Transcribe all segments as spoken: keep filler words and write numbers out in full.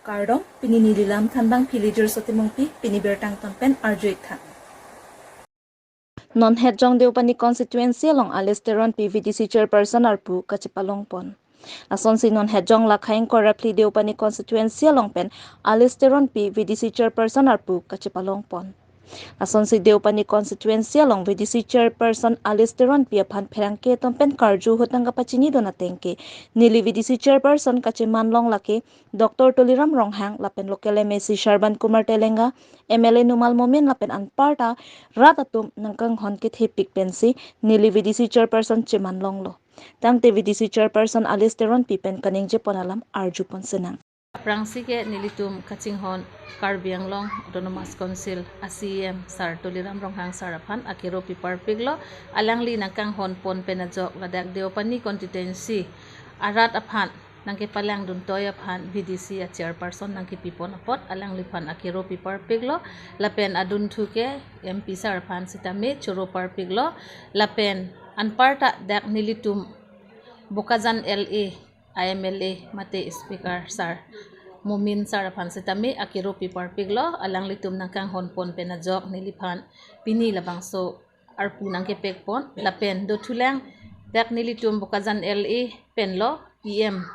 Kardom, pini neli lam thanbang Philiger Sotimungpi, pini birta angton pen arju-ik tha. Non het jong Deopani constituency along Alice Teronpi V D C chairperson arpu kachepalongpon. Lasonsi non het jong lakha ingkoi ra phli Deopani constituency along pen Alice Teronpi V D C chairperson arpu kachepalongpon. Lasonsi Deopani constituency along V D C chairperson Alice Teronpi aphan pherangke atum pen karju ahut nangkapachinidun ateng ke, neli V D C chairperson kachemanlong lake Doctor Tuliram Ronghang lapen local M A C Sarban Kumar Telenga, M L A Numal Momin lapen anparta rat atum nangkanghon kethepik pensi neli V D C chairperson chemanlonglo. Tangte V D C chairperson Alice Teronpi pen kaningjepon alam arjupon sinang. Aphrangsi ke nelitum kachinghon Karbi Anglong Autonomous Council a C E M Sar Tuliram Ronghang Sar aphan akero piparpiklo, alangli nangkanghonpon pen ajok ladak Deopani constituency arat aphan nangkepalangdun toi aphan V D C a chairperson nangkepipon apot alangliphan akero piparpiklo, lapen adunthu ke M P Sar aphan sitame choro parpiklo, lapen anparta dak nelitum Bokajan L A a M L A mate Speaker Sar Momin Sar aphan sitame akero piparpiklo, alanglitum nangkanghonpon pen ajok neliphan pini labangso arpu nangkepekpon, lapen dothulang dak nelitum Bokajan L A penlo P M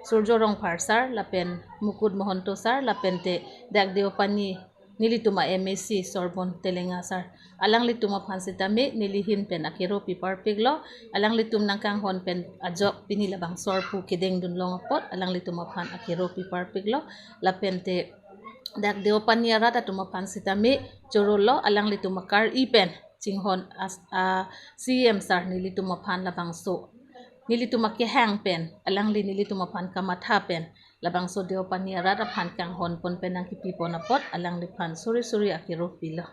Surjo Rongphar Sar lapen Mukut Mahanta Sar lapen te dak Deopani nelitum a M A C Sorbon Telenga Sar. Alanglitum aphan sitame neli ahin pen akero piparpiklo, alanglitum nangkanghon pen ajok pini labangso arpu kedengdunlong apot alanglitum aphan akero piparpiklo, lapen te dak Deopani arat atum aphan sitame chorolo, alanglitum akar-i pen chinghon as a C E M Sar nelitum aphan labangso nelitum akehang pen alangli nelitum aphan kamatha pen labangso Deopani arat aphan kanghonpon pen nangkepipon apot alangliphan suri suri akero pilo.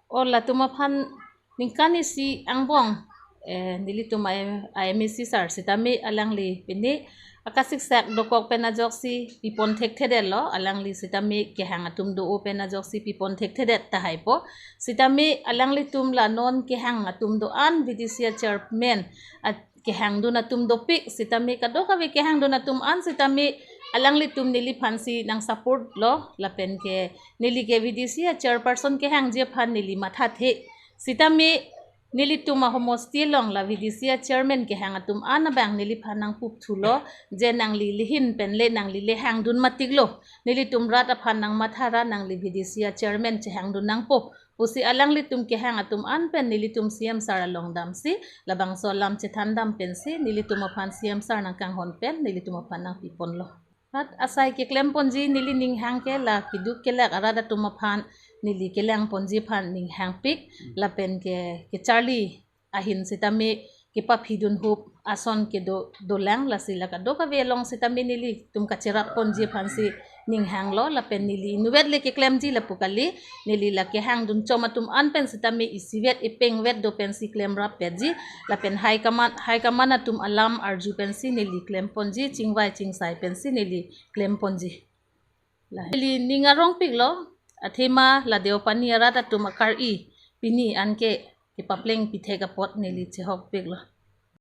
O latum aphan ningkan isi angbong, eh, nelitum a M, a M A C Sar sitame alangli pini akasiksak dokok pen ajoksi pipon thekthedetlo, alangli sitame kehang atum do-o pen ajoksi pipon thekthedet tahaipo. Sitame alanglitum la non kehang atum do-an V D C a chairman a kehangdun atum dopik, sitame kadokave kehangdun atum an sitame alanglitum neliphansi nang support lo, lapen ke neli ke V D C a chairperson kehangji aphan neli mathathe. Sitame nelitum a homosti along la V D C a chairman kehang atum an abang neliphan nangpup thulo, je nangli le ahin pen le nangli le hangdun matiklo. Nelitum rat aphan nangmatha ra nangli V D C a chairman chehangdun nangpo pusi alanglitum kehang atum an pen nelitum C M Sar along damsi labangso alam chethandam pensi nelitum aphan C M Sar nangkanghon pen nelitum aphan nangpiponlo. Rat asai keklemponji neli ninghang ke la keduk kelak arat atum aphan neli kelangponji aphan ninghangpik, lapen ke kecharli ahin sitame kepaphidun hup ason kedo dolang, lasi la kadokave along sitame nelitum kacherapponji aphansi ninghanglo, lapen neli inutvet le keklemji lapu kali, neli la kehangdun chom atum an pen sitame isivet ipengvet do pensi klemrappetji, lapen high command, high command atum alam arju pensi neli klemponji, chingvai chingsai pensi neli klemponji. La neli ning arongpiklo, athema la Deopani arat atum akar-i pini anke kepapleng pithek apot neli chehokpiklo.